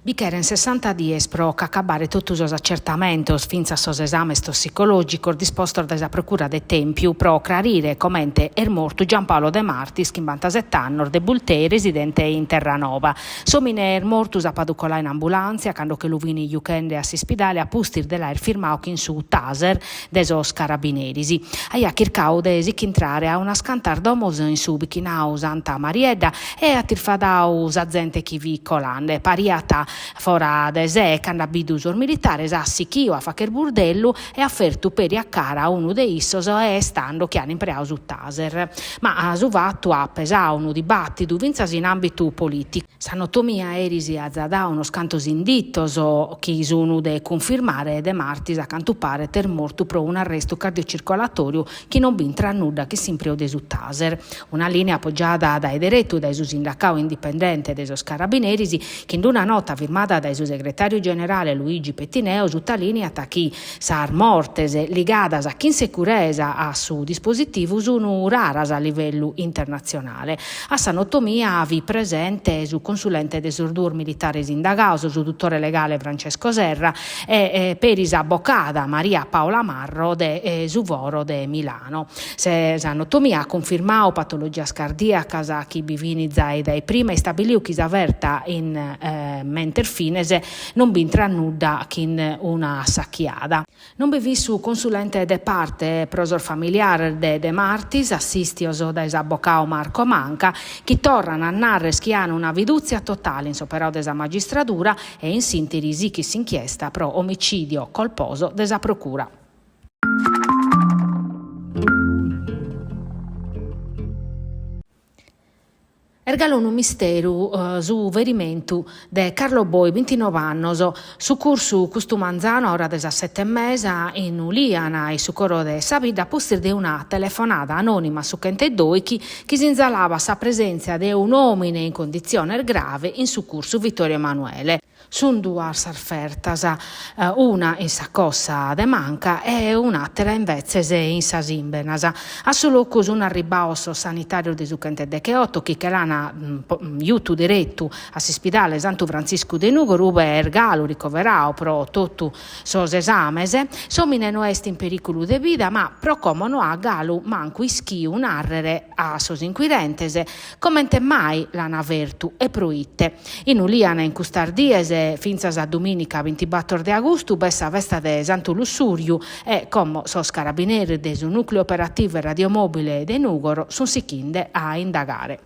Bi cheren sessanta dies pro ch'acabare totu sos acertamentos, fintzas sos esames tossicològicos dispostos dae sa Procura de Tèmpiu pro crarire comente est mortu Giampaolo De Martis, chimbantasete annos, de Bultei, residente in Terranoba. S'òmine est mortu sàpadu coladu in ambulàntzia, cando che lu fin juchende a s'ispidale a pustis de l'aer firmadu chin su taser de sos carabineris. Aiat chircadu de si ch'intrare a unas cantas domos in su bichinadu Santa Mariedda e at irfadadu sa zente chi fit colande. Pariat fora de sé e cando at bidu sos militares at sichiu a facher burdellu e at fertu peri a cara a unu de issos e est tando chi an impreadu su taser. Ma su fatu at pesadu unu dibàtidu fintzas in àmbitu polìticu. Sa notomia eris at dadu unos cantos inditos chi sun de cunfirmare e De Martis a cantu paret est mortu pro un'arrestu cardiocircolatoriu chi non b'intrat nudda chin s'impreu de su taser. Una lìnia apogiada dae deretu dae su sindacadu indipendente de sos carabineris chi in una nota firmada dae su segretàriu generale Luigi Pettineo sutalìniat chi sas mortes ligadas chin securesa a su dispositivu sun raras a livellu internatzionale. A sa notomia fit presente su consulente de sos duos militares indagados, su dutore legale Francesco Serra e peri s'abocada Maria Paola Marro de su Foro de Milano. Sa notomia at cunfirmadu patologias cardìacas chi bi fin zai dae prima e istabilidu chi sa ferta in mentes fines non b'intrat nudda chin una assachiada. Non bi fit su consulente de parte pro sos familiares de De Martis, assistios dae s'abocadu Marco Manca, chi torran a narrer chi an una fidùtzia totale in s'operadu de sa magistradura e in s'ìnteri sichit s'inchiesta pro omicidio colposo de sa Procura. Est galu unu misteru su ferimentu de Carlo Boi, bintinoe annos, sucursu custu manzanu a ora de sas sete e mesa in Ulìana, in su coro de sa bidda, a pustis de una telefonada anònima a su chentedòichi chi sinzalabat sa presèntzia de un'òmine in conditziones grave in su cursu Vittorio Emanuele. Sunt duas sas fertas, una in sa cossa de manca e un'àtera imbetzes in sas ìmbenas. A su locu sunt arribbados sos sanitàrios de su chentedegheoto chi che l'ant giutu deretu a s'ispidale Santu Frantziscu de Nùgoro ue est galu ricoveradu pro totu sos esames. S'òmine no est in perìculu de vida ma pro como no at galu mancu ischiu nàrrere a sos incuirentes Comente mai l'an fertu e pro ite? In Ulìana in custas dies, fintzas a dumìnica bintibator de agustu, b'est sa festa de Santu Lussurju e como sos carabineris de su Nùcleu Operativu e Radiomòbile de Nùgoro sunt sichinde a indagare.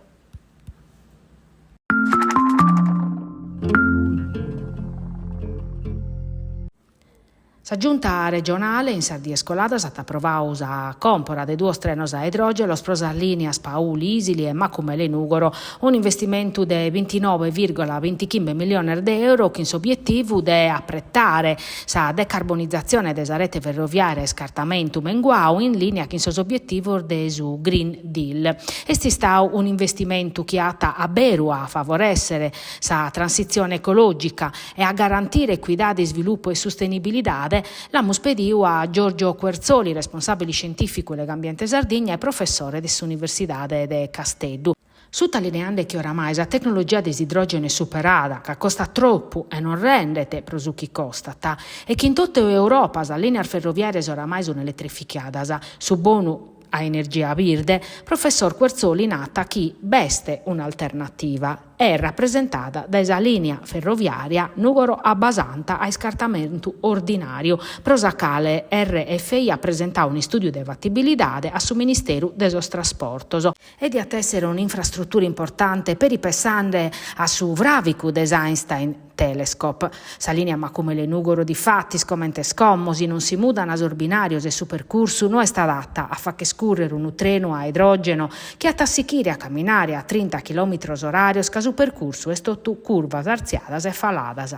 Sa Giunta regionale in sas dies coladas at aprovadu sa còmpora de duos trenos a idrògelos pro sas lìnias Pauli-Ìsili e Macumele-Nùgoro, un'investimentu de bintinoe vìrgola bintichimbe milliones de euro chin s'obietivu de apretare sa decarbonizatzione de sa rete ferroviària a iscartamentu menguadu in lìnia chin sos obietivos de su Green Deal. Est istadu un'investimentu chi at a beru a favorèssere sa transitzione ecològica e a garantire ecuidade, isvilupu e sustenibilidade, l'amus pediu a Giorgio Querzoli, responsàbile iscientìficu Legambiente Sardigna e professore de s'Universidade de Casteddu. Sutalineande chi oramai sa tecnologia de s'idrògenu est superada, ca costat tropu e non rendet pro su chi costat, e chi in totu Europa sas lìnias ferroviàrias oramai sunt eletrificadas, su bonu a energia birde, professor Querzoli nat chi b'est un'alternativa. Est rapresentada dae sa lìnia ferroviària Nùgoro-Abbasanta a iscartamentu ordinàriu, pro sa cale RFI at presentadu un'istùdiu de fatibilidade a su Ministeru de sos Trasportos. E diat èssere un'infrastrutura importante peri pessende a su fràvicu de s'Einstein Telescope. Sa lìnia Macumele-Nùgoro difatis, comente est como, si non si mudan sos binàrios e su percursu, no est adata a fagher cùrrere unu trenu a idrògeno chi at a sighire a caminare a trinta chilòmitros oràrios ca su percursu est totu curvas artziadas e faladas.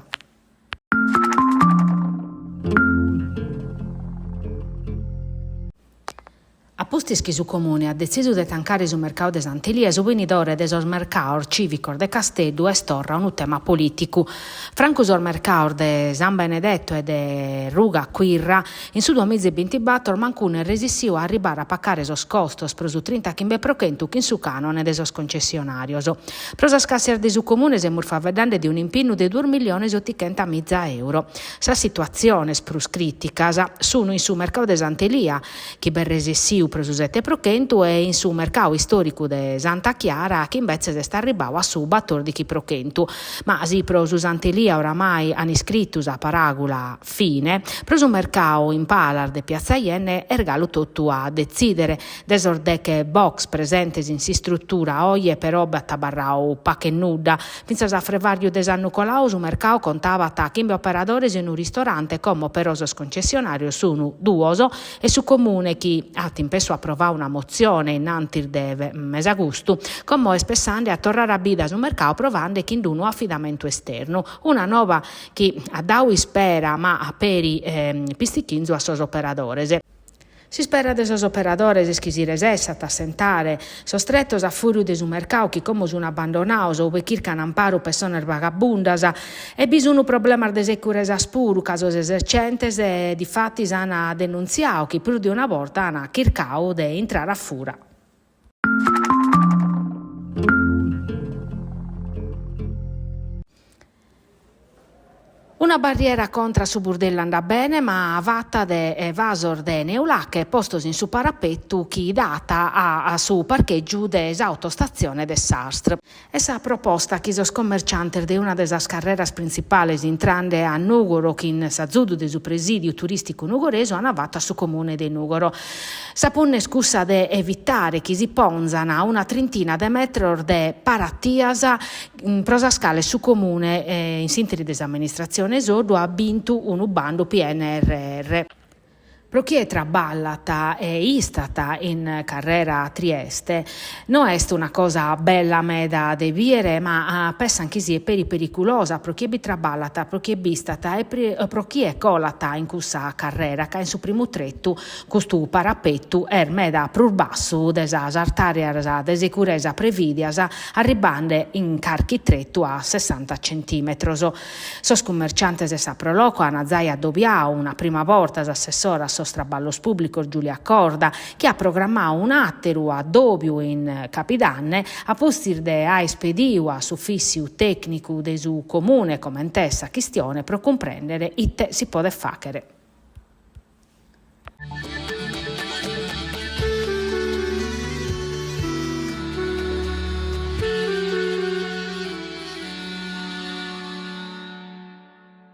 pustis chi su Comune at detzisu de tancare su mercau de Sant'Elia, su benidore de sos mercaos cìvicos de Casteddu est torra unu tema polìticu. Francu sos mercaos de San Benedetto e de Ruga Quirra, in su duamiza e bintibator mancunu est resissiu a arribare a pacare sos costos pro su trintachimbe pro chentu chin su cànone de sos concessionàrios. Pro sas càssias de su Comune semus faeddende de un'impinnu de duos milliones e otichentamiza euro. Sas situatziones prus crìticas sun in su mercau de Sant'Elia, chi b'est resessiu pro su sete pro chentu e in su mercau istòricu de Santa Chiara chi imbetzes est arribbau a su batòrdighi pro chentu. Ma si pro su Sant'Elia oramai an iscritu sa paràgula fine, pro su mercau in palas de Piazza Yenne est galu totu a detzìdere. De sos deche box presentes in s'istrutura oje però b'at abarrau pacu e nudda. Fintzas a frevàrgiu de s'annu colau su mercau contabat chimbe operadores e unu ristorante, como però sos concessionàrios sunu duos e su Comune, chi at in pessu aprovau una motzione in antis de mesagustu, como est pessande a torrare a bida su mercau provande chin unu afidamentu esternu. Una nova chi at dau ispera ma peri pistichinzu a sos operadores. S'ispera de sos operadores est chi si resessat a assentare sos tretos a fùriu de su mercau chi como sun abbandonados ube chircan amparu pessones vagabundas e bi sun problemas de securesas puru ca sos esercentes difatis an denuntziadu chi prus de una borta an chircadu de intrare a fura. Una barriera contra su burdellu andat bene, ma fata de vasos de neulache postos in su parapetu chi dat a su parchègiu de s'autostatzione de s'Arstr. Est sa proposta chi sos commerciantes de una de sas carreras printzipales intrande a Nùgoro chin s'azudu de su Presìdiu Turìsticu Nugoresu an fatu a su Comune de Nùgoro. Sa punna est cussa de evitare chi si ponzan una trintina de metros de paratias pro sas cales su Comune, in s'ìnteri de s'amministratzione Soddu, at bintu unu bandu PNRR. Pro chie traballat e istat in carrera Trieste no est una cosa bella meda de bìere, ma pessan chi siet peri periculosa pro chie bi traballat, pro chie b'istat e pro chie colat in cussa carrera, ca in su primu tretu Custu parapetu est meda prus bassu de sas artàrias de seguresa prevìdias, arribbende in carchi tretu a sessanta centìmetros. Sos cummerciantes e sa Pro Loco ant zai adobiadu una prima borta s'assessora a sos traballos pùblicos Giulia Corda, chi at programmadu un'àteru addòbiu in capidanne, a pustis de aer pedidu a s'ufìssiu tècnicu de su Comune comente est sa chistione pro cumprèndere ite si podet fàghere.